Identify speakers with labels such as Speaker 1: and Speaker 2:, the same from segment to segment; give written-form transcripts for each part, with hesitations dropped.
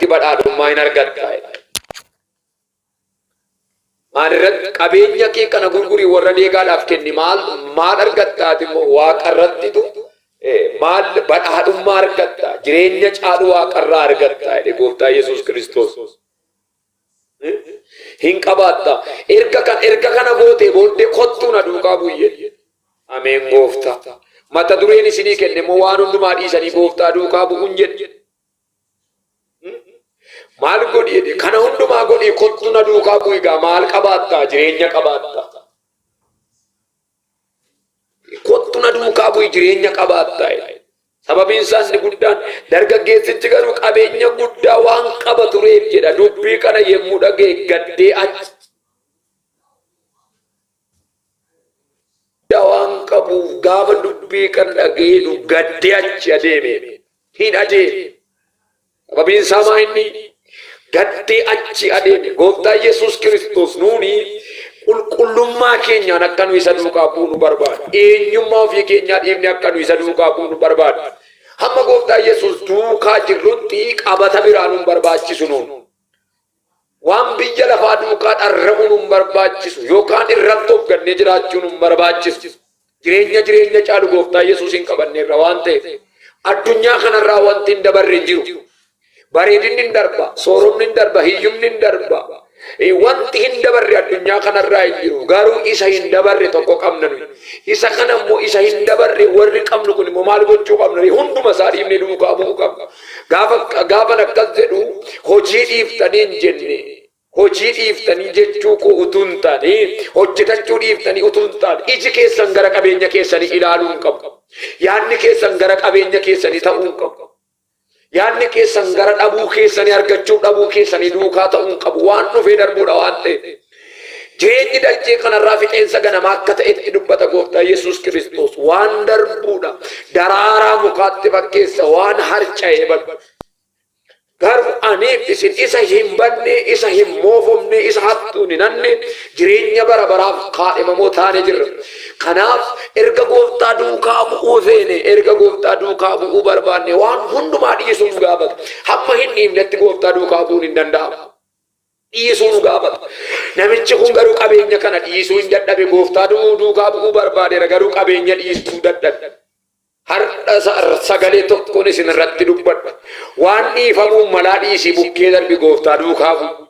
Speaker 1: Badhaadhummaa hin argatta. Maal irratti? Qabeenya kee kana gurgurii warra deegaadhaaf kenni. Maal maal argattaati immoo? Waaqa irrattitu maal badhaadhummaa argatta, jireenya caalu waaqarraa argatta jedhe gooftaa Yesuus Kiristoos. Hin qabaatta. Erga kana gootee booddee kottuu na duukaa bu'i jedhe. Ameen gooftaa. Mata dureen isinii kenne immoo waan hundumaa dhiisanii gooftaa duukaa bu'uun jedhe. Maal godhi jedhe? Kana hundumaa godhii kottu na duukaa bu'i gaa. Maal qabaattaa? Jireenya qabaattaa. Kottu na duukaa bu'i, jireenya qabaattaa jedhe. Sababiin isaa inni guddaan dargaggeessichi garuu qabeenya guddaa waan qaba tureef jedha, dubbii kana yommuu dhaga'e gaddee achi waan qabuuf gaafa dubbii kana dhaga'ee gaddee achi adeeme. Hin adeeme. Sababiin isaa maa inni? Gaddee achi adeeme. Gooftaa Yesuus Kiristoos nuuni qulqullummaa keenyaan akka nu isa duukaa buunu barbaada. Eenyummaa ofii keenyaa dhiifne akka nu isa duukaa buunu barbaada. Hamma gooftaa Yesuus duukaa jirrutti qabata biraa nun barbaachisu nuun. Waan biyya lafaa duukaa dharra'uu nun barbaachisu yookaan irratti of gannee jiraachuu nun barbaachisu. Jireenya caalu gooftaa Yesuusiin qabanneerra waan ta'eef addunyaa kanarraa wanti hin dabarre hin jiru. Bareedinni hin darba, sooromni hin darba, hiyyumni hin darba. Wanti hin dabarre addunyaa kanarraa hin jiru. Garuu isa hin dabarre tokko qabna nuyi. Isa kana immoo, isa hin dabarre warri qabnu kun immoo maal gochuu qabna? Hunduma isaa dhiifnee duukaa bu'uu qabna. Gaafa gaafan akkas jedhu hojii dhiiftanii hin jenne. Hojii dhiiftanii jechuu koo utuu hin taane, hojjetachuu dhiiftanii utuu hin taane, iji keessan gara qabeenya keessanii ilaaluu hin qabu. Yaadni keessan gara qabeenya keessanii ta'uu hin qabu. Yaadni keessan gara dhabuu keessanii, argachuu dhabuu keessanii duukaa ta'uu hin qabu. Waan dhufee darbuudha waan ta'eef. Jireenyi dachee kanarraa fixeensa ganamaa akka ta'etti dubbata gooftaa Yesuus Kiristoos. Waan darbuudha. Daraaraa mukaatti fakkeessa, waan harca'ee badu. Garuu aniif isin isa hin badne, isa hin moofomne, isa hattuun hin hanne, jireenya bara baraaf kaadhimamoo taane jirra. Kanaaf erga gooftaa duukaa bu'uu feene, erga gooftaa duukaa bu'uu barbaanne, waan hundumaa dhiisuu nu gaafata. Hamma hin dhiifnetti gooftaa duukaa bu'uun hin danda'amu. Dhiisuu nu gaafata. Namichi kun garuu qabeenya kana dhiisuu hin dadhabe. Gooftaa duukaa bu'uu barbaadeera, garuu qabeenya dhiisuu dadhabe. Har'a sagalee tokkoon isin irratti dubbadha. Waan dhiifamuuf malaa dhiisii bukkee darbi, gooftaa duukaa bu'u.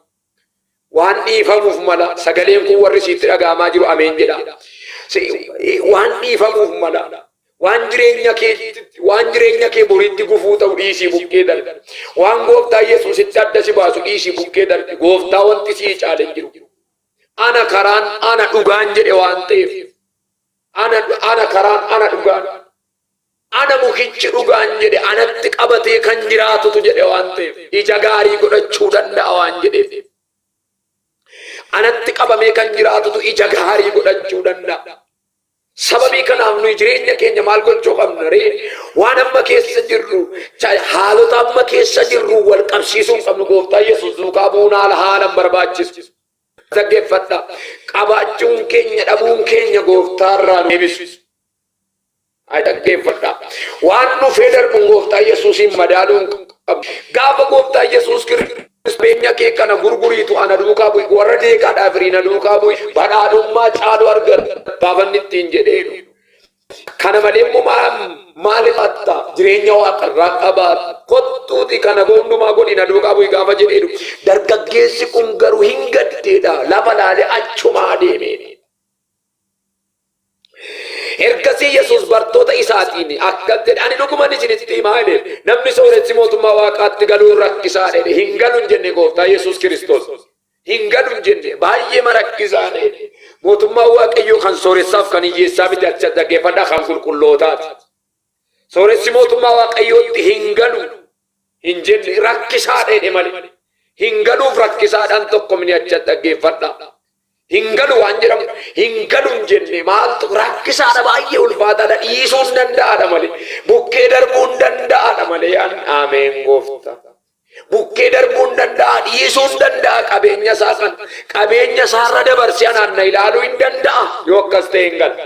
Speaker 1: Waan dhiifamuuf mala, sagaleen kun warri isiitti dhaga'amaa jiru ameen jedha. Waan dhiifamuuf mala, waan jireenya kee boriitti gufuu ta'u dhiisii bukkee darbi. Waan gooftaa Yesuusitti adda si baasu dhiisii bukkee darbi. Gooftaa wanti sii caale hin jiru. Ana karaan, ana dhugaan jedhe waan ta'eef. Ana karaan, ana dhugaan. Ana mukichi dhugaan jedhe, anatti qabatee kan jiraatutu jedhe waan ta'eef, ija gaarii godhachuu danda'a waan jedheef. Anatti qabamee kan jiraatutu ija gaarii godhachuu danda'a. Sababii kanaaf nuyi jireenya keenya maal gochuu qabna ree? Waan amma keessa jirru, haalota amma keessa jirru wal qabsiisuu hin qabnu. Gooftaa Yesuus duukaa bu'uun haala haalan barbaachisu. Dhaggeeffadha. Qabaachuun keenya, dhabuun keenya gooftaarraa nu deebisu. Dhaggeeffadha. Waan dhufee darbuun gooftaa Yesuusiin madaaluu hin qabnu. Gaafa gooftaa Yesuus Kiristoos qabeenya kee kana gurguriitu ana duukaa bu'i, warra deeqaadhaaf hiriina duukaa bu'i, badhaadhummaa caalu argata gaafa inni ittiin jedheenu. Kana malee immoo maal qabatta? Jireenya waaqarraa qabaata. Kottuuti kana hundumaa godhi, na duukaa bu'i gaafa jedheenu. Dargaggeessi kun garuu hin gaddeedha. Lafa laalee achumaa adeeme. Ergasii Yesuus bartoota isaatiin akkas jedhe, ani dhuguman isinitti himaa jedhe, namni sooressi mootummaa waaqaatti galuun rakkisaa jedhe. Hin galu hin jenne gooftaa Yesuus Kiristoos. Hin galu hin jenne, baay'ee rakkisaa jedhe. Mootummaan Waaqayyoo kan sooressaaf kan hiyyeessaa miti, achi dhaggeeffadhaa, kan qulqullootaati. Sooressi mootummaa Waaqayyootti hin galu hin jenne, rakkisaa jedhe malee. Hin galuuf rakkisaadhaan tokko mini, achi dhaggeeffadhaa. Hin galu waan jedhamu hin galu hin jenne. Maaltu rakkisaadha? Baay'ee ulfaataadha, dhiisuu hin danda'aadha malee, bukkee darbuu hin danda'aadha malee. An ameen gooftaa. Bukkee darbuu hin danda'a, dhiisuu hin danda'a qabeenya isaa kan qabeenya isaarra dabarsee anaan na ilaaluu hin danda'a. Yoo akkas ta'e hin galu.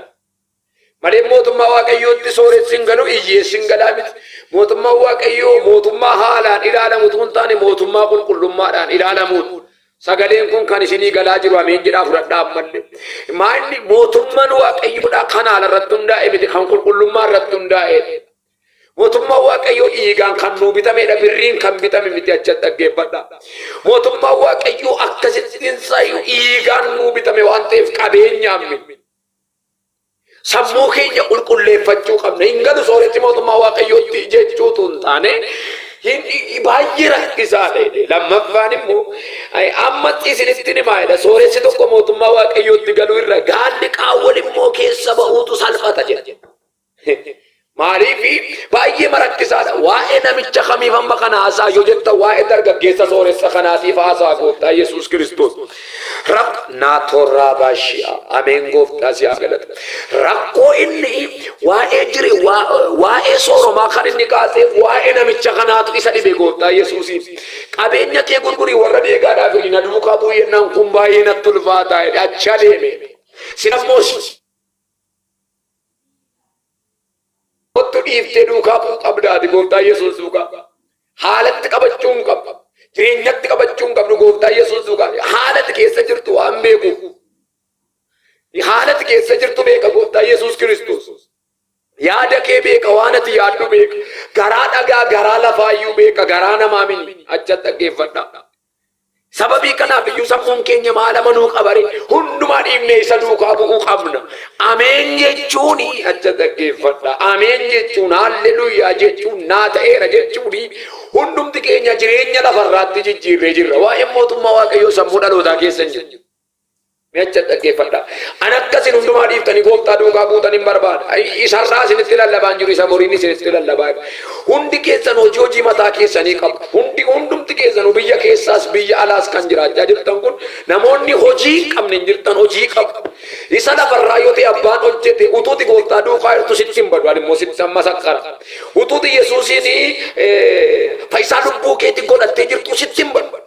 Speaker 1: Malee mootummaa Waaqayyootti sooressi hin galu, hiyyeessi hin galaa miti. Mootummaan Waaqayyoo mootummaa haalaan ilaalamu utuu hin taane mootummaa qulqullummaadhaan ilaalamuudha. Sagaleen kun kan isinii galaa jiru ameen jedhaa fudhadhaa ammallee. Maa inni mootummaan Waaqayyoodhaa kan haala irratti hundaa'e miti, kan qulqullummaa irratti hundaa'edha. Mootummaan Waaqayyoo dhiigaan kan nuu bitamedha, birriin kan bitame miti acha dhaggeeffadha. Mootummaan Waaqayyoo akkasittiin sayyuu dhiigaan nuu bitame waan ta'eef qabeenyaan miti. Sammuu keenya qulqulleeffachuu qabna. Hin galu sooressi mootummaa Waaqayyootti jechuutu hin taane baay'ee rakkisaadha jedhe. Lammaffaan immoo amma isinitti himaa jedha. Sooressi tokko mootummaa Waaqayyootti galuu irra gaalli qaawwan immoo keessa ba'uutu salphata jedha. Maaliif baay'ee marakkisaadha. Waa'ee namicha kamiif amma kana haasaa yoo jettan waa'ee dargaggeessa sooressa kanaatiif haasaa gooftaa Yesuus Kiristoos. Rak naatorraa baashi'a. Ameen gooftaa si haa galatu. Rakkoo inni waa'ee jire waa'ee sooromaa kan inni kaaseef waa'ee namicha kanaatu isa dhibe gooftaa Yesuusiin. Qabeenya kee gurgurii warra deegaadhaaf na duukaa bu'i jennaan kun baay'ee natti ulfaataa jedhe achi adeeme. Sin ammoo Kottu dhiiftee duukaa bu'uu qabda ati gooftaa Yesuus duukaa. Haalatti qabachuu hin qabdu. Jireenyatti qabachuu hin qabdu gooftaa Yesuus duukaa. Haalatti keessa jirtu waan beekuuf. Haalatti keessa jirtu beeka gooftaa Yesuus Kiristoos. Yaada kee beeka waan ati yaaddu beeka. Garaa dhagaa garaa lafaayyuu beeka garaa namaa mini. Achatti dhaggeeffadhaa. Sababii kanaaf iyyuu sammuun keenya maal amanuu qaba ree? Hundumaa dhiifnee isa duukaa bu'uu qabna. Ameen jechuun acha dhaggeeffadha. Ameen jechuun haalleluuyaa jechuun naa ta'eera jechuun hundumti keenya jireenya lafarraatti jijjiirree jirra. Waa'een mootummaa Waaqayyoo sammuu dhalootaa keessa hin jiru. Mee acha dhaggeeffadha. An akka isin hundumaa dhiiftanii gooftaa duukaa buutan hin barbaada. Isarraa isinitti lallabaan jiru, isa boriin isinitti lallabaa jira. Hundi keessan hojii hojii mataa keessanii qabu. Hundi hundumti keessanuu biyya keessaas biyya alaas kan jiraachaa jirtan kun namoonni hojii hin qabne hin jirtan hojii qabu. Isa lafarraa yoo ta'e abbaan hojjete utuuti gooftaa duukaa jirtu sitti hin badu. Ani immoo sitti amma sakkara. Utuuti Yesuusiin fayyisaa lubbuu keetti godhattee jirtu sitti hin badu.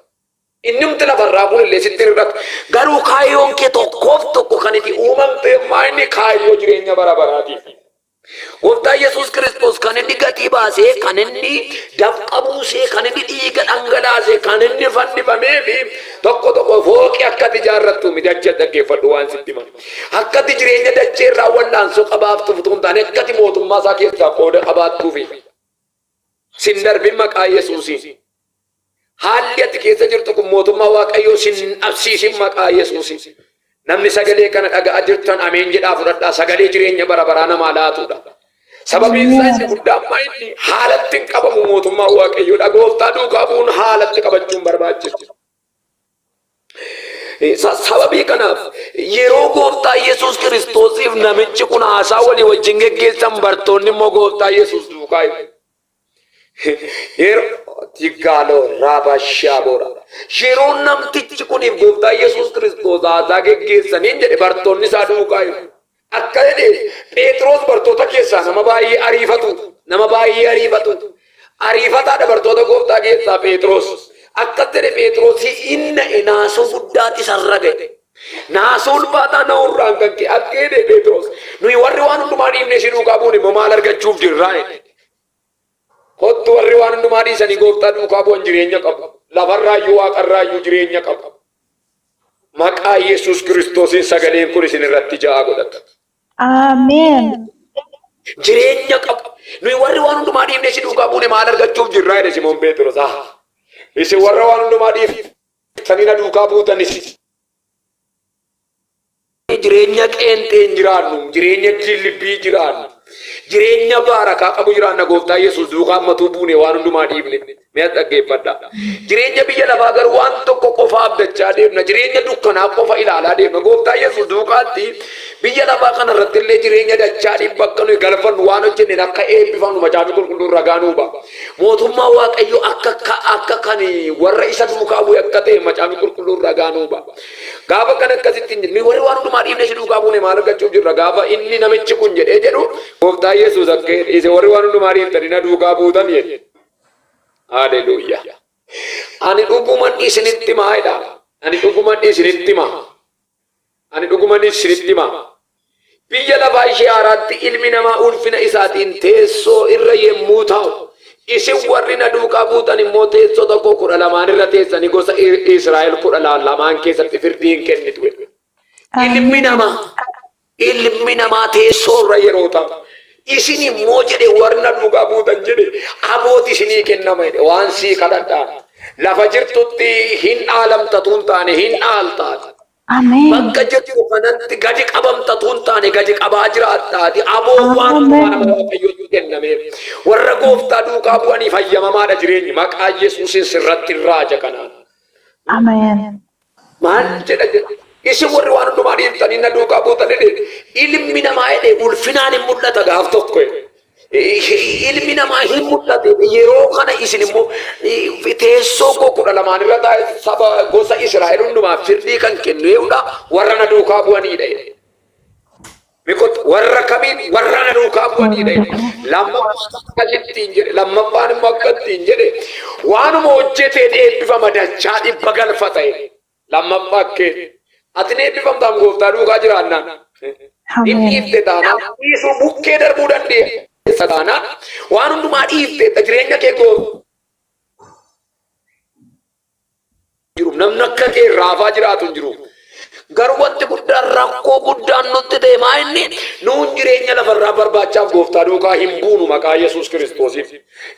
Speaker 1: Innumti lafarraa kun illee sitti hin hir'atu. Garuu kaayyoon kee tokkoof tokko kan itti uumamteef maa inni kaayyoo jireenya bara baraatiif. Gooftaa Yesuus Kiristoos kan inni gatii baasee, kan inni dafqa buusee, kan inni dhiiga dhangalaasee, kan inni fannifamee fi tokko tokko fooqii akka ati ijaarrattu miti achi dhaggeeffadhu waan sitti himan. Akka ati jireenya dachee irraa wallaansoo qabaaftuuf utuu hin taane akka ati mootummaa isaa keessaa qooda qabaattuufi. Sin darbin maqaa Yesuusiin. Haalli ati keessa jirtu kun mootummaa Waaqayyoo sin hin dhabsiisin maqaa Yesuusiin. Namni sagalee kana dhaga'aa jirtan ameen jedhaa fudhadhaa sagalee jireenya bara baraa namaa laatudha. Sababiin isaa inni guddaan maa inni haalatti hin qabamu mootummaa Waaqayyoodha. Gooftaa duukaa bu'uun haalatti qabachuun barbaachisa. Sababii kanaaf yeroo gooftaa Yesuus Kiristoosiif namichi kun haasaa walii wajjin geggeessan bartoonni immoo gooftaa Yesuus duukaa jiru. Yeroo tigaaloo raabaa shaaboora. Yeroo namtichi kuniif gooftaa Yesuus Kiristoos haasaa geggeessaniin jedhe bartoonni isaa duukaa jiru. Akka jedhe Phexros bartoota keessaa nama baay'ee ariifatu, nama baay'ee ariifatu. Ariifataadha bartoota gooftaa keessaa Phexros. Akkas jedhe Phexros inni naasuu guddaatti isarra ga'e. Naasuu ulfaataa na'urraan kan ka'e akka jedhe Phexros. Nuyi warri waan hundumaa dhiifnee si duukaa buune immoo maal argachuuf jirraa jedhe. Kottu warri waan hundumaa dhiisanii gooftaa duukaa bu'an jireenya qabu. Lafarraayyuu waaqarraayyuu jireenya qabu. Maqaa Yesuus Kiristoosiin sagaleen kun isin irratti ja'a godhata.
Speaker 2: Ameen.
Speaker 1: Jireenya qabu. Nuyi warri waan hundumaa dhiifnee si duukaa buune maal argachuuf jirraa jedhe Simoon Phexros. Ah, Isin warra waan hundumaa dhiiftanii na duukaa buutanis jireenya qeenxee hin jiraannu, jireenya jilbii jiraannu, jireenya baarakaa qabu jiraanna gooftaa Yesuus duukaa ammatuu buune waan hundumaa dhiifne. Mee dhaggeeffadha. Jireenya biyya lafaa garuu waan tokko qofa abdachaa deemna. Jireenya dukkanaa qofa ilaalaa deemna. Gooftaa Yesuus duukaatti biyya lafaa kana irratti illee jireenya dachaa dhibba akka nuyi galfannu waan hojjenneen akka eebbifamnu macaafni qulqulluun ragaa nuu ba'a. Mootummaa Waaqayyoo akka akka kan warra isa duukaa bu'e akka ta'e macaafni qulqulluun ragaa nuu ba'a. Gaafa kan akkasitti hin jirre warri waan hundumaa dhiifnee si duukaa buune maal argachuuf jirra gaafa inni namichi kun jedhee jedhu gooftaa Yesuus akka jedhe isin warri waan hundumaa dhiiftanii na duukaa buutan jedhe. Haleluuyaa. Ani dhuguman isinitti himaa jedha. Ani dhuguman isinitti himaa. Ani dhuguman isinitti himaa. Biyya lafaa ishee haaraatti ilmi namaa ulfina isaatiin teessoo irra yemmuu taa'u, isin warri na duukaa buutan immoo teessoo tokko 12n irra teessanii gosa Israa'el 12n keessatti firdii hin kennitu jedhe. Ilmi namaa ilmi namaa teessoo irra yeroo taa'u, isin immoo jedhe warri na duukaa buutan jedhe abooti isinii kennama jedhe waan sii kadhadhaa. Lafa jirtutti hin dhaalamtatu hin taane hin dhaaltaati.
Speaker 2: Ameen.
Speaker 1: Bakka jirtu kanatti gadi qabamta utuu hin taane gadi qabaa jiraattaati. Aboo waan hundumaa nama
Speaker 2: Ameen.
Speaker 1: Waaqayyootti kennameef. Warra gooftaa duukaa bu'aniif hayyamamaadha jireenyi. Maqaa Yesuusin sirratti raaja kanaan.
Speaker 2: Ameen.
Speaker 1: Maal jedha jedha. Isin warri waan hundumaa dhiiftanii na duukaa buutan jedhe ilmi namaa jedhe ulfinaan hin mul'ata gaaf tokko jedhe. Ilmi namaa hin mul'ate yeroo kana isin immoo teessoo koo 12n irra taa'e saba gosa Israa'el hundumaaf firdii kan kennu eeguudha warra na duukaa bu'aniidha jedhe. Mikot warra kamiin warra na duukaa bu'aniidha jedhe. Lammaffaan akkasittiin jedhe lammaffaan immoo akkattiin jedhe waanuma hojjeteen eebbifama dachaa dhibba galfata jedhe. Lammaffaa akkee ati ni eebbifamtaan gooftaa duukaa jiraannaan. Hin
Speaker 2: Ameen.
Speaker 1: dhiifte taanaan dhiisuu bukkee darbuu dandeessa taanaan waan hundumaa dhiifteetta jireenya kee koo jiru namni akka kee raafaa jiraatu hin jiru. Garuu wanti guddaan rakkoo guddaan nutti ta'e maa inni nuun jireenya lafarraa barbaachaaf gooftaa duukaa hin buunu maqaa Yesuus Kiristoosiin.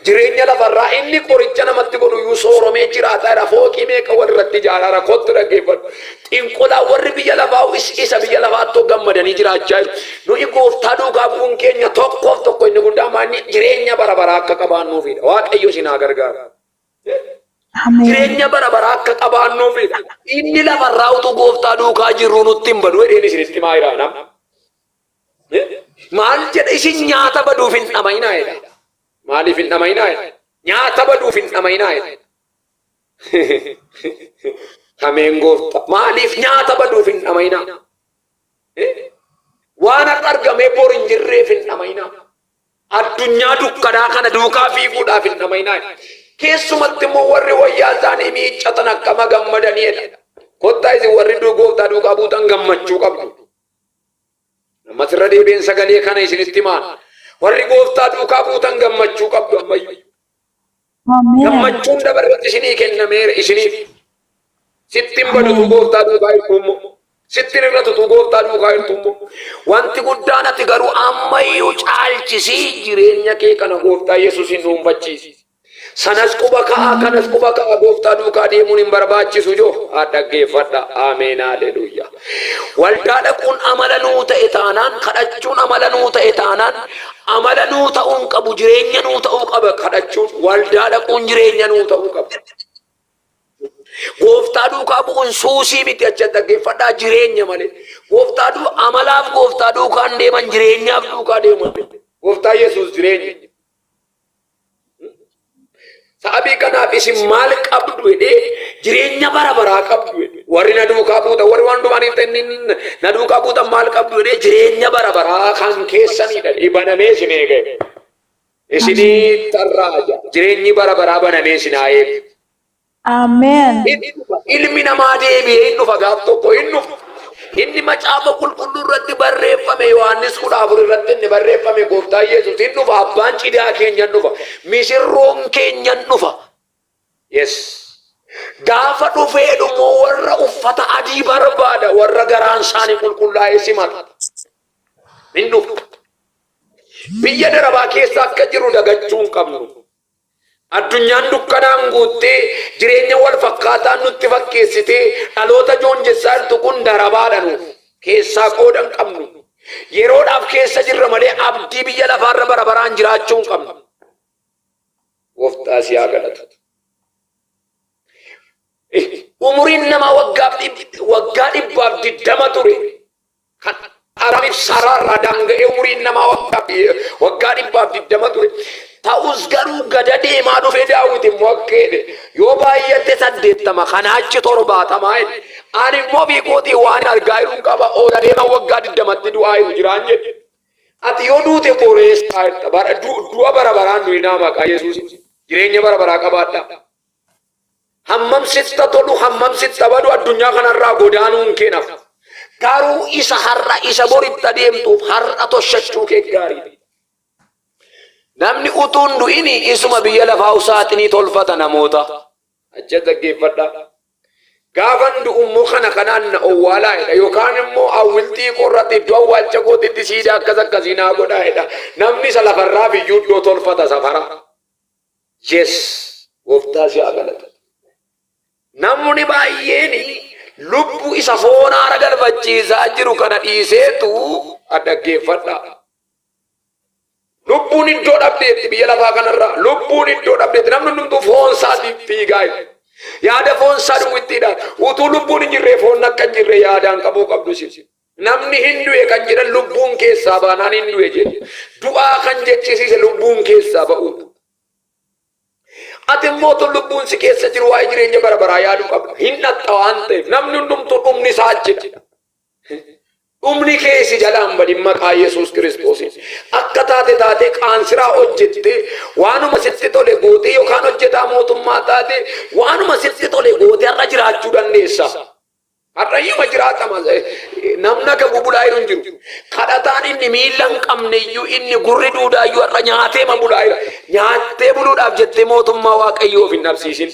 Speaker 1: Jireenya lafarraa inni qoricha namatti godhu iyyuu sooromee jiraataa jira. Fooqii meeqa walirratti ijaaraa jira. Kottu dhaggeeffadhu. Xinqolaa warri biyya lafaa isa biyya lafaattoo gammadanii jiraachaa jiru. Nuyi gooftaa duukaa bu'uun keenya tokkoof tokko inni guddaa maanni jireenya bara baraa akka qabaannuufidha. Waaqayyo isin haa gargaaru.
Speaker 2: Ameen.
Speaker 1: Jireenya bara baraa akka qabaannuufidha. Inni lafarraa utuu gooftaa duukaa jirru nutti hin badu jedheen isinitti himaa jira namni. Maal jedha isin nyaata baduuf hin dhama'inaa jedha. Maaliif hin dhama'inaa jedha? Nyaata baduuf hin dhama'inaa jedha. Ameen gooftaa. Maaliif nyaata baduuf hin dhama'inaa? Waan har'a argamee bor hin jirreef hin dhama'inaa. Addunyaa dukkanaa kana duukaa fiiguudhaaf hin dhama'inaa. Keessumatti immoo warri wayyaa isaanii miiccatan akkama gammadanii jedha. Kottaa isin warri gooftaa duukaa buutan gammachuu qabdu. Ammas irra deebi'een sagalee kana isinitti himaan. Warri gooftaa duukaa buutan gammachuu qabdu ammayyuu.
Speaker 2: Ameen.
Speaker 1: Gammachuun dabarratti isinii kennameera isiniif. Sitti hin badu utuu gooftaa duukaa jirtu immoo. Sitti hin hir'atu utuu gooftaa duukaa jirtu immoo. Wanti guddaan ati garuu ammayyuu caalchisii jireenya kee kana gooftaa Yesuusiin dhuunfachiisi. Sanas quba ka'a kanas quba ka'a gooftaa duukaa deemuun hin barbaachisu joo haa dhaggeeffadha ameen haleluuyaa. Waldaa dhaquun amala nuu ta'e taanaan kadhachuun amala nuu ta'e taanaan amala nuu ta'uu hin qabu jireenya nuu ta'uu qaba kadhachuun waldaa dhaquun jireenya nuu ta'uu qaba. Gooftaa duukaa bu'uun suusii miti achi dhaggeeffadhaa jireenya malee. Gooftaa duu amalaaf gooftaa duukaan deeman jireenyaaf duukaa deeman. Gooftaa Yesuus jireenya. Sababii kanaaf isin maal qabdu jedhee jireenya bara baraa qabdu jedhe. Warri na duukaa buutan warri waan du'aniif ta'e na duukaa buutan maal qabdu jedhee jireenya bara baraa kan keessanidha. Banamee isin eega. Isinii tarraaja. Jireenyi bara baraa banamee isin haa eegu.
Speaker 2: Ameen.
Speaker 1: Inni dhufa. Ilmi namaa deebi'ee hin dhufa gaaf tokko hin dhufa. Inni macaafa qulqulluu irratti barreeffame Yohaannis 14 irratti inni barreeffame gooftaa Yesuus hin dhufa. Abbaan cidaa keenya hin dhufa. Misirroon keenya hin dhufa. Yes. Gaafa dhufee dhummoo warra uffata adii barbaada warra garaan isaanii qulqullaa'ee simata. Hin dhufa. Biyya darabaa keessa akka jiru dagachuu hin qabnu. Addunyaan dukkanaan guuttee jireenya wal fakkaataan nutti fakkeessitee dhaloota joonjessaa jirtu kun darabaadha nuuf. Keessaa qooda hin qabnu. Yeroodhaaf keessa jirra malee abdii biyya lafaarra bara baraan jiraachuu hin qabnu. Gooftaa si haa galatu. Umuriin namaa waggaa 120 ture. Kan Araamiif Saaraa irraa daanga'ee umuriin namaa waggaa 120 ture. Ta'us garuu gada deemaa dhufee Daawit immoo akka jedhe yoo baay'ate 80 kanaa achi 70 jedhe. Ani immoo ofii kootii waan argaa jiruun qaba oola deemaa waggaa 20tti du'aa jiru jiraan jedhe. Ati yoo duute boreessaa jirta. Bara du'a bara baraan du'inaa maqaa Yesuus jireenya bara baraa qabaadhaa. Hammam sitta tolu hammam sitta badu addunyaa kanarraa godaanuun kee nafu. Garuu isa har'a isa boritti adeemtuuf har'a toshachuu kee gaariidha. Namni utuu hin du'ini isuma biyya lafaa saaxinii tolfata namoota. Achi dhaggeeffadhaa. Gaafan du'u immoo kana kanaan na owwaalaa jedha yookaan immoo awwiltii koorratti iddoo awwaalcha kootitti siidaa akkas akkasii naa godhaa jedha. Namni isa lafarraaf iyyuu iddoo tolfata safara. Yes, gooftaa si haa galatu. Namni baay'een lubbuu isa foon haara galfachiisaa jiru kana dhiiseetu dhaggeeffadhaa. Lubbuun iddoo dhabdeetti biyya lafaa kanarraa lubbuun iddoo dhabdeetti namni hundumtuu foon isaatiif fiigaa jira. Yaada foon isaa duwwittiidhaan utuu lubbuun hin jirree foon akka hin jirre yaadaan qabuu qabdu isin. Namni hin du'e kan jedhan lubbuun keessaa baanaan hin du'e jedhe. Du'aa kan jechisiise lubbuun keessaa ba'uudha. Ati immoo utuu lubbuun si keessa jiru waa'ee jireenya bara baraa yaaduu qabda. Hin dhaxxa waan ta'eef namni hundumtuu dhumni isaa achidha. Dhumni kee si jalaa hin badin maqaa Yesuus Kiristoosiin. Akka taate taatee qaansiraa hojjettee waanuma sitti tole gootee yookaan hojjetaa mootummaa taate waanuma sitti tole gootee har'a jiraachuu dandeessa. Har'a iyyuma jiraatama. Namni akka bubulaa jiru hin jiru. Kadhataan inni miilla hin qabne iyyuu inni gurri duudaa iyyuu har'a nyaatee ma bulaa jira. Nyaattee buluudhaaf jettee mootummaa Waaqayyoo of hin dhabsiisin.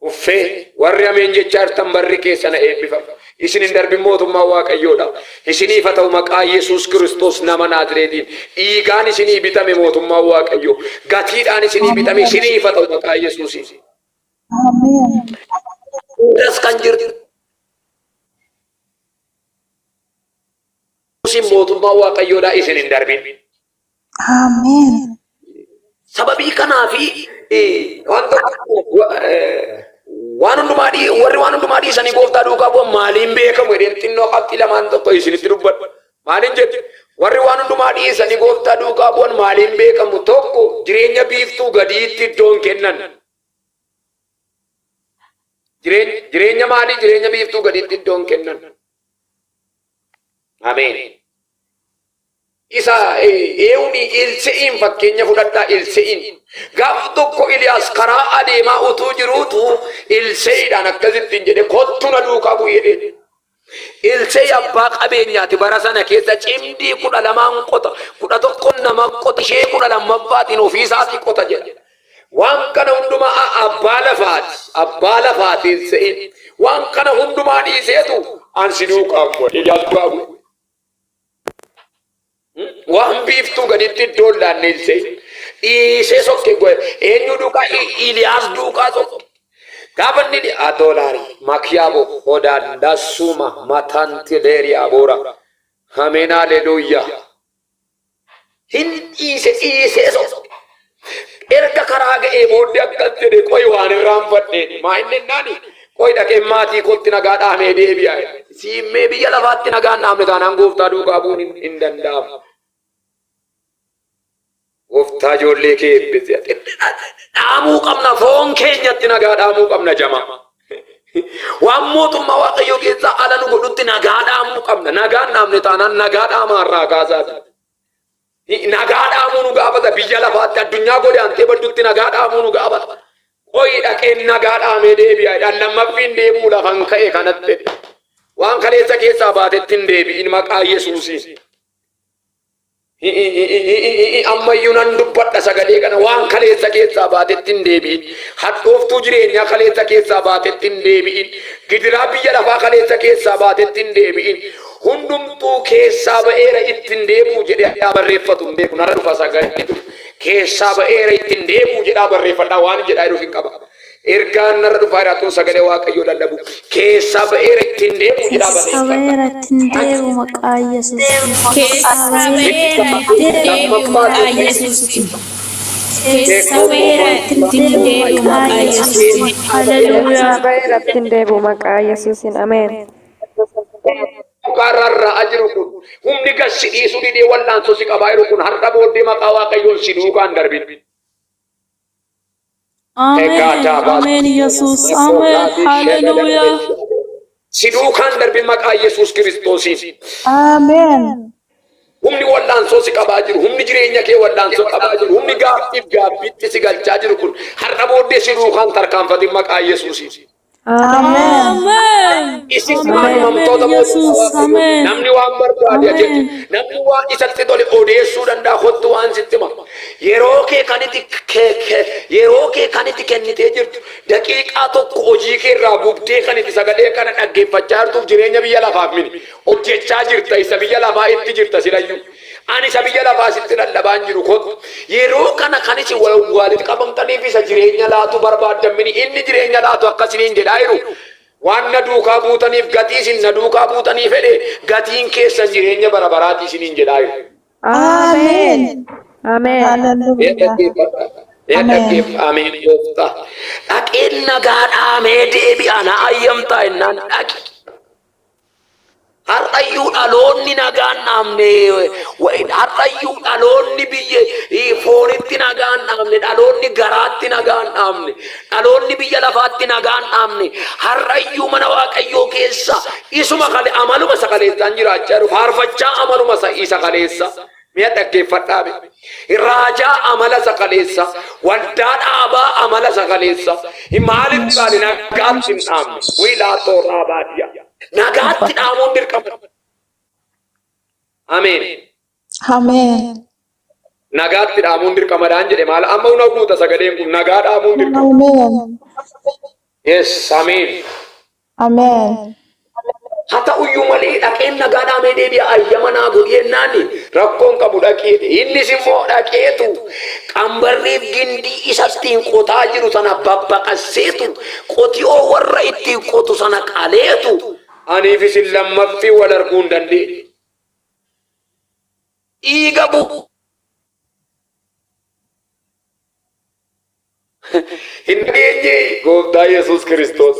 Speaker 1: Uffee warri ameen jechaa jirtan barri keessan haa eebbifamu. Isin hin darbin mootummaa Waaqayyoodha. Isiniif haa ta'u maqaa Yesuus Kiristoos nama Naazreetiin. Dhiigaan isinii bitame mootummaa Waaqayyoo. Gatiidhaan isinii bitame isiniif haa ta'u maqaa Yesuusiin.
Speaker 2: Ameen.
Speaker 1: Hundas kan jirtu mootummaa Waaqayyoodha isin hin darbin.
Speaker 2: Ameen.
Speaker 1: Sababii kanaafi waan tokko waan hundumaa warri waan hundumaa dhiisanii gooftaa duukaa bu'an maaliin beekamu jedheen xinnoo qabxii lamaan tokko isinitti dubbadha. Maaliin jedhu warri waan hundumaa dhiisanii gooftaa duukaa bu'an maaliin beekamu tokko jireenya biiftuu gadiitti iddoon kennan. Jireenya maalii jireenya biiftuu gadiitti iddoon kennan. Ameen. Isa eewni Ilse'iin fakkeenya fudhadhaa Ilse'iin. Gaaf tokko Iliyaas karaa adeemaa utuu jiruutu Ilse'iidhaan akkasittiin jedhe kottu na duukaa bu'i jedheen. Ilse'i abbaa qabeenyaati bara sana keessa cimdii 12n qota 11n nama qota ishee 12ffaatiin ofii isaatii qota jedha. Waan kana hundumaa abbaa lafaati abbaa lafaati Ilse'iin. Waan kana hundumaa dhiiseetu an si duukaa bu'a Iliyaas duukaa bu'e. Waan biiftuu gaditti iddoo hin laanne ilsee dhiisee sokke eenyu duukaa Iliyaas duukaa sokke. Gaafa inni adoolaari makiyaabo hodaanda suma matantileeriyaa boora. Ameen haleluuyaa. Hin dhiise dhiisee sokke. Erga karaa ga'ee booddee akkas jedhe qoy waan irraanfadhe maa inni ennaani qoy dhaqee maatii kootti nagaa dhaamee deebi'a. Siimmee biyya lafaatti nagaan dhaamne taanaan gooftaa duukaa bu'uun hin danda'amu. Gooftaa ijoollee kee eebbisi. Dhaamuu qabna foon keenyatti nagaa dhaamuu qabna jamaa. Waan mootummaa Waaqayyoo keessaa ala nu godhutti nagaa dhaamuu qabna. Nagaan dhaamne taanaan nagaa dhaamaa irraa kaasaati. Nagaa dhaamuu nu gaafata biyya lafaatti addunyaa godaantee baddutti nagaa dhaamuu nu gaafata. Qoyi dhaqeen nagaa dhaamee deebi'a jedhan lammaffiin deebi'u lafan ka'e kanatti. Waan kaleessa keessaa baatetti hin deebi'in maqaa Yesuusiin. Ammayyuu nan dubbadha sagalee kana waan kaleessa keessaa baatetti hin deebi'in. Hadhooftuu jireenyaa kaleessa keessaa baatetti hin deebi'in. Gidiraa biyya lafaa kaleessa keessaa baatetti hin deebi'in. Hundumtuu keessaa ba'eera itti hin deebi'u jedhee haa barreeffatu hin beeku. Narra dhufa sagalee keessaa ba'eera itti hin deebi'u jedhaa barreeffadhaa waan jedhaa jiruuf hin qaba. Ergaan narra dhufaa jira tun sagalee Waaqayyoo lallabu. Keessaa ba'eera itti hin deebi'u jedhaa
Speaker 3: Keessa
Speaker 1: barreeffadhaa.
Speaker 3: ba'eera itti hin deebi'u maqaa Yesuusiin.
Speaker 4: Keessa ba'eera itti hin deebi'u maqaa Yesuusiin. Keessa ba'eera itti hin deebi'u maqaa Yesuusiin.
Speaker 3: Haleluuyaa.
Speaker 5: Keessaa ba'eera itti hin deebi'u maqaa Yesuusiin. Ameen.
Speaker 1: Dhugaa rarra'aa jiru kun humni gad si dhiisuu didee wallaansoo si qabaa jiru kun har'a booddee maqaa Waaqayyoon si duukaan darbin.
Speaker 3: Ameen. Ameen Yesuus. Ameen. Haleluuyaa.
Speaker 1: Si duukaan darbin maqaa Yesuus Kiristoosiin.
Speaker 2: Ameen.
Speaker 1: Humni wallaansoo si qabaa jiru, humni jireenya kee wallaansoo qabaa jiru, humni gaaffiif gaabbiitti si galchaa jiru kun har'a booddee si duukaan tarkaanfatin maqaa Yesuusiin.
Speaker 2: Ameen.
Speaker 3: Ameen.
Speaker 1: Isin
Speaker 3: Ameen. Ameen.
Speaker 1: kaadhimamtoota mootummaa
Speaker 3: Yesuus.
Speaker 1: Waaqayyoo.
Speaker 3: Ameen.
Speaker 1: Namni waan barbaade ajaja.
Speaker 3: Ameen.
Speaker 1: Namni waan isatti tole odeessuu danda'a kottu waan sitti hima. Yeroo kee kan itti yeroo kee kan itti kennitee jirtu daqiiqaa tokko hojii kee irraa gubdee kan itti sagalee kana dhaggeeffachaa jirtuuf jireenya biyya lafaaf mini. Hojjechaa jirta isa biyya lafaa itti jirta silayyuu. Ani isa biyya lafaa sitti lallabaan jiru kottu. Yeroo kana kan isin wal walitti qabamtaniif isa jireenya laatu barbaaddan mini inni jireenya laatu akkasiniin jedhaa jiru. Waan na duukaa buutaniif gatii isin na duukaa buutanii fedhe gatiin keessan jireenya bara baraati isiniin jedhaa jiru.
Speaker 2: Ameen.
Speaker 5: Ameen.
Speaker 1: Mee
Speaker 2: Hallelujah.
Speaker 1: dhaggeeffadhaa. Mee
Speaker 2: Ameen.
Speaker 1: dhaggeeffa. Ameen gooftaa. Dhaqeen nagaa dhaamee deebi'a na ayyamtaa jennaan dhaqi. Har'ayyuu dhaloonni nagaan dhaamne, har'ayyuu dhaloonni biyya foonitti nagaan dhaamne, dhaloonni garaatti nagaan dhaamne, dhaloonni biyya lafaatti nagaan dhaamne, har'ayyuu mana Waaqayyoo keessa isuma kale amaluma isa kaleessaan jiraachaa jiru, faarfachaa amaluma isa kaleessa. Mi'a dhaggeeffadhaa be. Raajaa amala isa kaleessa, waldaa dhaabaa amala isa kaleessa. Maaliif baane nagaatti hin dhaamne? Wiilaa tooraa baadiyyaa. Nagaatti dhaamuun dirqama. Ameen.
Speaker 2: Ameen.
Speaker 1: Nagaatti dhaamuun dirqamadhaan jedhe maal amma una guuta sagaleen kun nagaa dhaamuun dirqama.
Speaker 2: Ameen.
Speaker 1: Yes, ameen.
Speaker 2: Ameen.
Speaker 1: Haa ta'uyyuu malee dhaqeen nagaa dhaamee deebi'a ayyama naa godhi jennaan rakkoon qabu dhaqee innis immoo dhaqeetu qambarriif gindii isa ittiin qotaa jiru sana babbaqasseetu qotiyoo warra ittiin qotu sana qaleetu aniif isin lammaffii wal arguu hin dandeenye. Dhiiga bu'u. Hin dhageenye gooftaa Yesuus Kiristoos.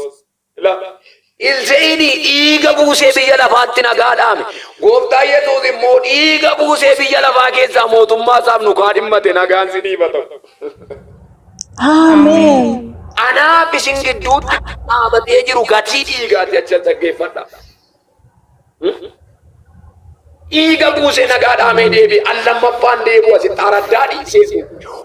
Speaker 1: Ilseeni dhiiga buusee biyya lafaatti nagaa dhaame. Gooftaa Yesuus immoo dhiiga buusee biyya lafaa keessaa mootummaa isaaf nu kaadhimmate nagaan siniif haa ta'u.
Speaker 2: Ameen.
Speaker 1: Anaaf isin gidduutti dhaabatee jiru gatii dhiigaati achi dhaggeeffadha. Dhiiga buusee nagaa dhaamee deebi'e. Al lammaffaan deebi'u asitti araddaa dhiisee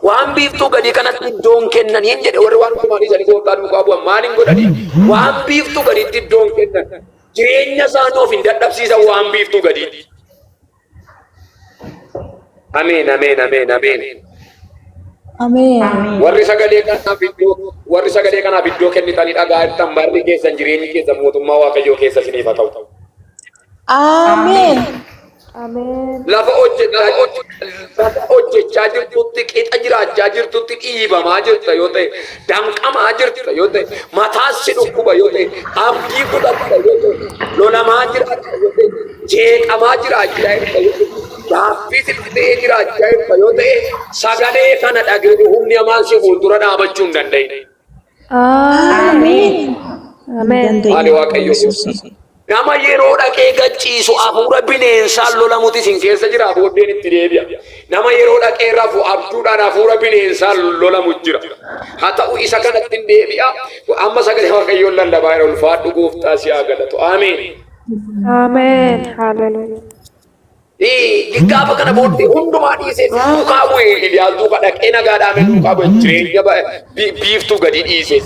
Speaker 1: waan biiftuu gadii kanatti iddoon kennan hin jedhe warri waan hundumaa dhiisanii gooftaa duukaa bu'an maal hin godhanii waan biiftuu gadiitti iddoon kennan jireenya isaanii of hin dadhabsiisan waan biiftuu gadiitti. Ameen ameen ameen ameen.
Speaker 2: Ameen.
Speaker 1: Warri sagalee kanaaf iddoo warri sagalee kanaaf iddoo kennitanii dhagaa jirtan barri keessan jireenyi keessan mootummaa Waaqayyoo keessa isiniif haa ta'u.
Speaker 2: Ameen.
Speaker 5: Ameen.
Speaker 1: Lafa hojjechaa lafa hojjechaa jirtutti qixa jiraachaa jirtutti dhiibamaa jirta yoo ta'e danqamaa jirta yoo ta'e mataas si dhukkuba yoo ta'e abdii kutatta yoo ta'e lolamaa jiraatta yoo ta'e jeeqamaa jiraachaa jirta yoo ta'e gaaffii sitti ta'ee jiraachaa jirta yoo ta'e sagalee kana dhaga'u humni hamaan si fuuldura dhaabachuu hin danda'in.
Speaker 2: Ameen.
Speaker 5: Ameen.
Speaker 1: Maali Waaqayyo Nama yeroo dhaqee gacciisu hafuura bineensaan lolamutu isin keessa jira booddeen itti deebi'a. Nama yeroo dhaqee rafu abjuudhaan hafuura bineensaan lolamu jira. Haa ta'u isa kanatti hin deebi'a. Amma sagalee Waaqayyoon lallabaa jira ulfaadhu gooftaa si haa galatu. Ameen.
Speaker 5: Ameen. Hallelujah.
Speaker 1: Gaafa kana booddee hundumaa dhiisee duukaa bu'e Eeliyaas duukaa dhaqee nagaa dhaamee duukaa bu'e jireenya biiftuu gadi dhiise.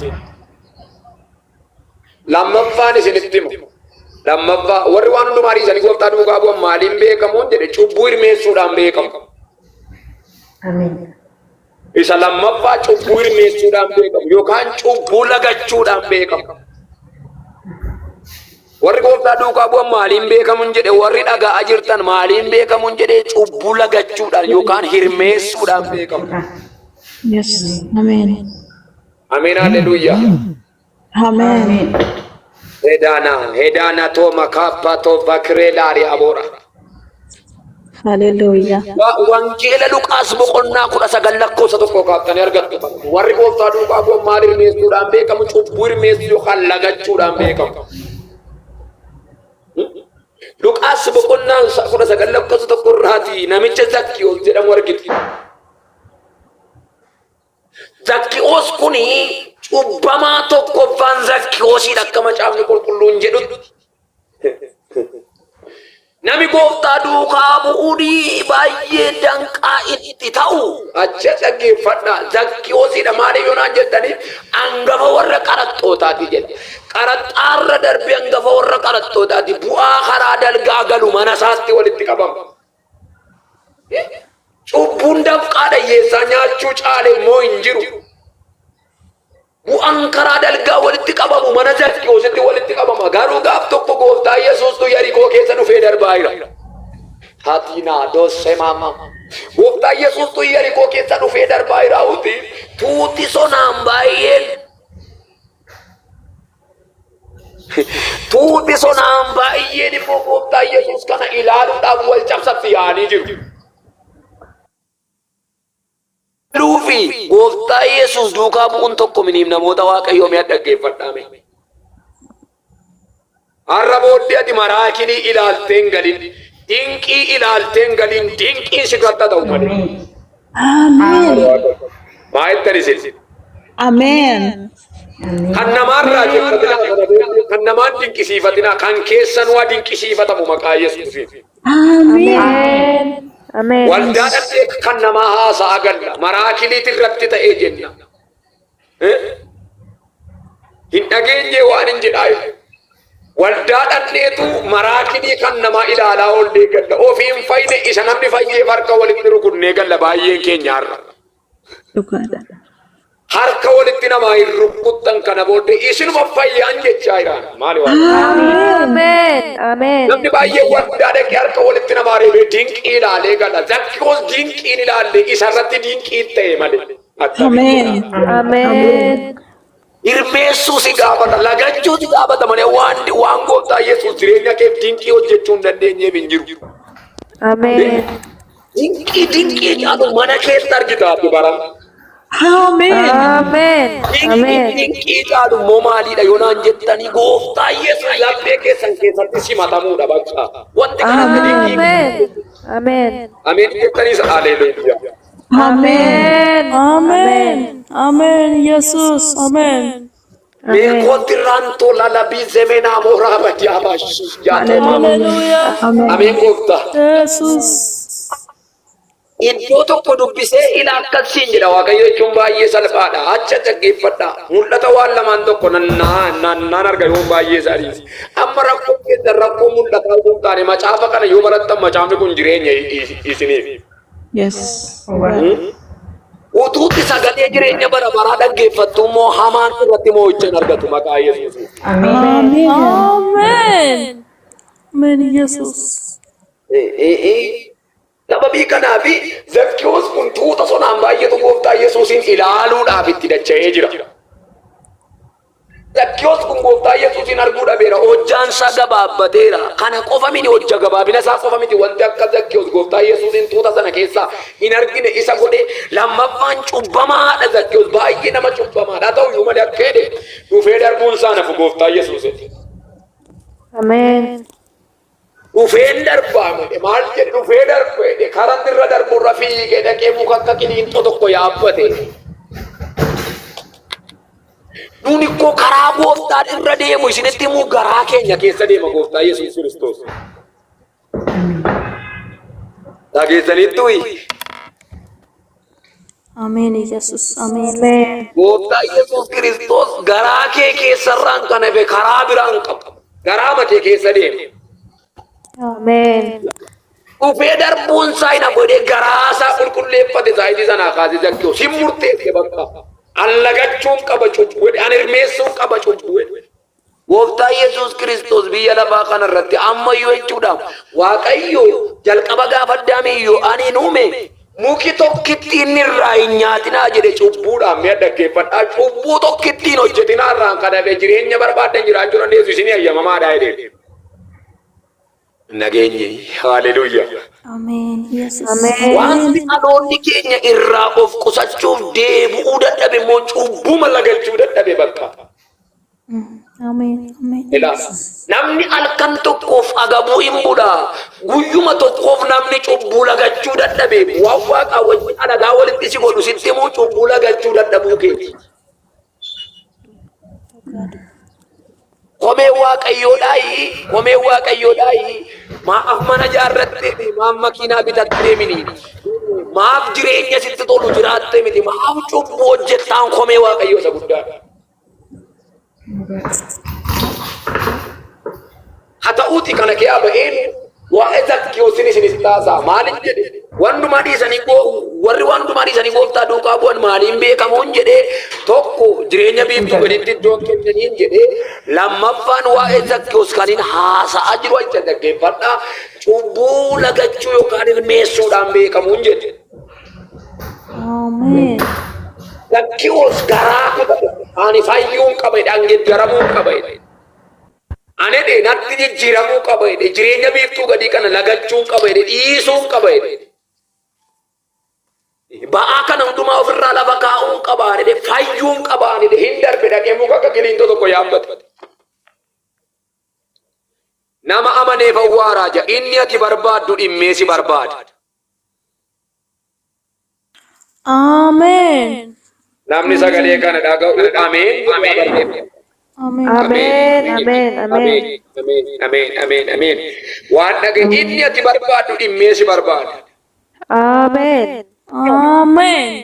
Speaker 1: Lammaffaan isinitti himu. Lammaffaa warri waan hundumaa dhiisanii gooftaa duukaa bu'an maaliin beekamuun jedhe cubbuu hirmeessuudhaan beekamu.
Speaker 6: Ameen.
Speaker 1: Isa lammaffaa cubbuu hirmeessuudhaan beekamu yookaan cubbuu lagachuudhaan beekamu. Warri gooftaa duukaa bu'an maaliin beekamuun jedhe warri dhaga'aa jirtan maaliin beekamuun jedhe cubbuu lagachuudhaan yookaan hirmeessuudhaan beekamu.
Speaker 2: Yes. Ameen.
Speaker 1: Ameen haleluuyaa.
Speaker 2: Ameen.
Speaker 1: Hedaana hedaana tooma kaappaa toofaa kiree laarii aboora.
Speaker 2: Hallelujah.
Speaker 1: Wangeela Luqaas boqonnaa 19 lakkoofsa 1 kaaftanii argattu. Warri gooftaa duukaa bu'an maal hirmeessuudhaan beekamu? Cubbuu hirmeessuu yookaan lagachuudhaan beekamu. Luqaas boqonnaa 19 lakkoofsa 1 irraati namicha Zakkiyoos jedhamu argitu. Zakkiyoos kuni cubbamaa tokkoffaan Zakkiyoosiidha akka macaafni qulqulluun jedhutti. Nami gooftaa duukaa bu'uun baay'ee danqaa itti ta'u acha dhaggeeffadhaa. Zakkiyoosiidha maaliif yoo naan jettanii angafa warra qaraxxootaati jedha. Qaraxxaarra darbee angafa warra qaraxxootaati. Bu'aa karaa dalgaa galu mana isaatti walitti qabama. Cubbuun dafqaadha hiyyeessaa nyaachuu caale immoo hin jiru. Bu'aan karaa dalgaa walitti qabamu mana Zakkiyoositti walitti qabama. Garuu gaaf tokko gooftaa Yesuustu Yarikoo keessa dhufee darbaa jira. Hatinaa doosee maama. Gooftaa Yesuustu Yarikoo keessa dhufee darbaa jira. Uti tuuti sonaan baay'een tuuti sonaan baay'een immoo gooftaa Yesuus kana ilaaluudhaaf wal cabsatti yaa'anii jiru. Fi gooftaa Yesuus duukaa bu'uun tokko miniif namoota Waaqayyoo mi'a dhaggeeffadhaa mee. Har'a booddee ati maraakilii ilaaltee hin galin, dinqii ilaaltee hin galin, dinqiin sirratti haa ta'u malee.
Speaker 2: Ameen.
Speaker 1: Maa jettan isin?
Speaker 2: Ameen.
Speaker 1: Kan namaarraa jekkatinaa kana booddee kan namaan dinqisiifatinaa kan keessan waa dinqisiifatamu maqaa Yesuusiin.
Speaker 2: Ameen.
Speaker 5: Ameen. Ameen.
Speaker 1: Waldaa dhaqxee kan namaa haasa'a galla maraakiliiti irratti ta'ee jenna. Eh? Hin dhageenye waan hin jedhaa jiru. Waldaa dhaqneetu maraakilii kan namaa ilaalaa oollee galla. Ofii hin fayyine isa namni fayyeef harka walitti rukunnee galla baay'een keenya har'a.
Speaker 2: Dhugaadha.
Speaker 1: Harka walitti namaa hin rukuttan kana booddee isinuma fayyaan jechaa jiraan. Maali waan?
Speaker 5: Ameen. Ameen.
Speaker 1: Namni baay'ee waldaa dhaqee harka walitti namaa reebee dinqii ilaalee gala. Zakkiyoos dinqiin ilaalle isarratti dinqiin ta'e malee.
Speaker 2: Ameen.
Speaker 5: Ameen.
Speaker 1: Hirmeessuu si gaafata, lagachuu si gaafata malee waan gooftaa Yesuus jireenya keef dinqii hojjechuu hin dandeenyeef hin jiru.
Speaker 5: Ameen.
Speaker 1: Dinqii dinqii caalu mana keessa argita ati bara.
Speaker 2: Ameen.
Speaker 5: Ameen.
Speaker 1: Dinqii
Speaker 5: Ameen.
Speaker 1: dinqii caalu immoo maaliidha yoo naan jettanii gooftaa Yesuus laphee keessan keessatti simatamuudha bakka. Wanti kanatti dinqii.
Speaker 5: Ameen. Ameen.
Speaker 1: Ameen jettaniis haleluuyaa.
Speaker 2: Ameen.
Speaker 3: Ameen. Ameen. Yesuus. Ameen.
Speaker 1: Meekootti raantoo lalabii zemenaa mooraa badiyaa baashii yaatoo maama.
Speaker 3: Haleluuyaa.
Speaker 1: Ameen gooftaa.
Speaker 3: Yesuus.
Speaker 1: Iddoo tokko dubbisee ila akkasiin jedha Waaqayyo jechuun baay'ee salphaadha. Acha dhaggeeffadha. Mul'ata waan lamaan tokko nannaan arga yoon baay'ee isaaniis. Amma rakkoo keessan rakkoo mul'ataa utuu hin taane macaafa kana yoo barattan macaafni kun jireenya isiniif.
Speaker 2: Yes.
Speaker 1: Utuutti sagalee jireenya bara baraa dhaggeeffattu immoo hamaan irratti moo'icha hin argatu maqaa Yesuusiin.
Speaker 2: Ameen.
Speaker 3: Ameen. Ameen Yesuus.
Speaker 1: Sababii kanaaf Zakkiyoos kun tuuta sonaan baay'eetu gooftaa Yesuusiin ilaaluudhaaf itti dacha'ee jira. Zakkiyoos kun gooftaa Yesuusiin arguu dhabeera. Hojjaan isaa gabaabbateera. Kana qofa miti hojja gabaabina isaa qofa miti wanti akka Zakkiyoos gooftaa Yesuusiin tuuta sana keessaa hin argine isa godhe lammaffaan cubbamaadha Zakkiyoos baay'ee nama cubbamaadha. Haa ta'u iyyuu malee akka jedhe dhufee darbuun isaa nafu gooftaa Yesuusitti.
Speaker 5: Ameen.
Speaker 1: Dhufeen darbaa jedhe maal jedhe dhufee darbu jedhe karaa irra darburra fiigee dhaqee muka akka qiliinxoo tokko yaabbate. Nuuni ikkoo karaa gooftaan irra deemu isinitti himuu garaa keenya keessa deema gooftaa Yesuus Kiristoos. Dhageessaniittuu?
Speaker 3: Ameen Yesuus. Ameen.
Speaker 5: Ameen.
Speaker 1: Gooftaa Yesuus Kiristoos garaa kee keessarraan kan hafe karaa biraan qabu. Garaa kee keessa deema.
Speaker 5: Ameen.
Speaker 1: Dhufee darbuun isaa hin hafu jedhee garaa isaa qulqulleeffate saayitii sanaa kaasee Zakkiyoos hin murteesse bakka. An lagachuun qaba cubbuu jedhe, an hirmeessuun qaba cubbuu jedhe. Gooftaa Yesuus Kiristoos biyya lafaa kana irratti ammayyuu jechuudha. Waaqayyo jalqaba gaafa Addaamiyyuu ani hin uume muki tokkitti inni irraa hin nyaatinaa jedhe cubbuudhaan mi'a dhaggeeffadhaa. Cubbuu tokkitti hin hojjetinaa irraan kan hafe jireenya barbaaddan jiraachuu dandeessu isinii ayyamamaadha jedhe. Nageenyi haleluuyaa.
Speaker 3: Ameen Yesuus.
Speaker 5: Ameen.
Speaker 1: Wanti dhaloonni keenya irraa of qusachuuf deebi'uu dadhabe immoo cubbuu lagachuu dadhabe bakka.
Speaker 3: Ameen. Ameen.
Speaker 1: Ilaa namni halkan tokkoof agabuu hin bula. Guyyuma tokkoof namni cubbuu lagachuu dadhabe waan waaqaa wajjin alagaa walitti si godhu sitti himuu cubbuu lagachuu dadhabuu keeti. Komee Waaqayyoodhaayi, komee Waaqayyoodhaayi, maaf mana ijaarrattee miti, maaf makiinaa bitattee miti, maaf jireenya sitti tolu jiraattee miti, maaf cubbuu hojjettaan komee Waaqayyoo isa guddaadha. Haa ta'uuti kana keeyaa ba'een waa'ee Zakkiyoosiin isinis taasaa maaliif jedhe wandumaa dhiisanii warri wandumaa dhiisanii gooftaa duukaa bu'an maaliin beekamuun jedhee tokko jireenya biiftuu gaditti iddoo kennaniin jedhee lammaffaan waa'ee Zakkiyoos kan hin haasa'aa jiru acha dhaggeeffadhaa cubbuu lagachuu yookaan hirmeessuudhaan beekamuun jedhe.
Speaker 3: Ameen.
Speaker 1: Zakkiyoos garaa kutate ani fayyuun qaba jedhe ani geddaramuun qaba jedhe. Ani jedhe natti jijjiiramuu qaba jedhe jireenya biiftuu gadii kana lagachuun qaba jedhe dhiisuun qaba jedhe. Ba'aa kana hundumaa ofirraa lafa kaa'uun qaba jedhe fayyuun qaba jedhe hin darbe dhaqee muka akka qiliintoo tokko yaabbate. Nama amaneef awwaaraa jedha inni ati barbaaddu dhimmee si barbaada.
Speaker 3: Ameen.
Speaker 1: Namni sagalee kana dhaga'u ameen jedhee barreeffama.
Speaker 3: Ameen.
Speaker 5: Ameen. Ameen. Ameen.
Speaker 1: Ameen. Ameen. Ameen. Ameen. Waan dhaga'e inni ati barbaaddu dhimmee si barbaada.
Speaker 5: Ameen.
Speaker 3: Ameen.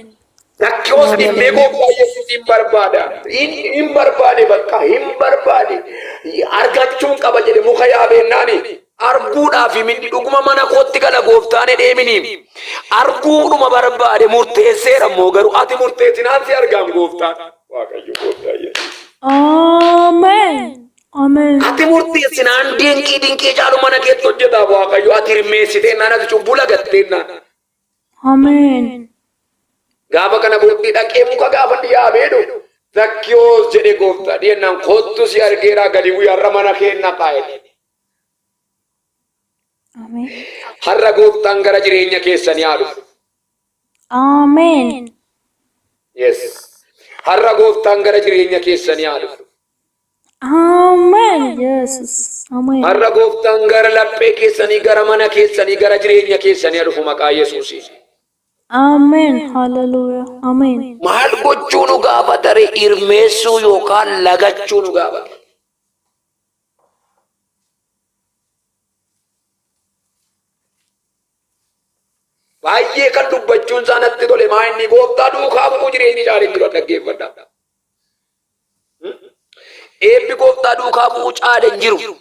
Speaker 1: Zakkiyoos dhimmee gooftaa Yesuusiin barbaada. Hin barbaade bakka hin barbaade. Argachuun qaba jedhe muka yaabeennaani. Arguudhaaf miti dhuguma mana kootti gala gooftaan jedhee mini. Arguudhuma barbaade murteesseera immoo garuu ati murteessinaan si argaam gooftaan. Waaqayyo gooftaa Yesuus.
Speaker 3: Ameen. Ameen.
Speaker 1: Ati murteessinaan dinqii dinqii caalu mana keetti hojjetaaf Waaqayyo ati hirmeessiteennaan ati cubbuu lagatteennaan.
Speaker 3: Ameen.
Speaker 1: Gaafa kana booddee dhaqee muka gaafa inni yaabee dhufu Zakkiyoos jedhe gooftaa dhiyennaan kottu si argeeraa gadi bu'i har'a mana kee naqaa jedhe.
Speaker 3: Ameen.
Speaker 1: Har'a gooftaan gara jireenya keessanii haa dhufu.
Speaker 3: Ameen.
Speaker 1: Yes. Har'a gooftaan gara jireenya keessanii haa dhufu.
Speaker 3: Ameen. Yesus. Ameen.
Speaker 1: Har'a gooftaan gara laphee keessanii, gara mana keessanii, gara jireenya keessanii haa dhufu maqaa Yesuusiin.
Speaker 3: Ameen. Hallelujah. Ameen.
Speaker 1: Maal gochuu nu gaafata ree? Irmeessuu yookaan lagachuu nu gaafata. Baay'ee kan dubbachuun isaa natti tole maa inni gooftaa duukaa bu'uu jireenyi caalee jiru dhaggeeffadha. Eebbi gooftaa duukaa bu'uu caale hin jiru.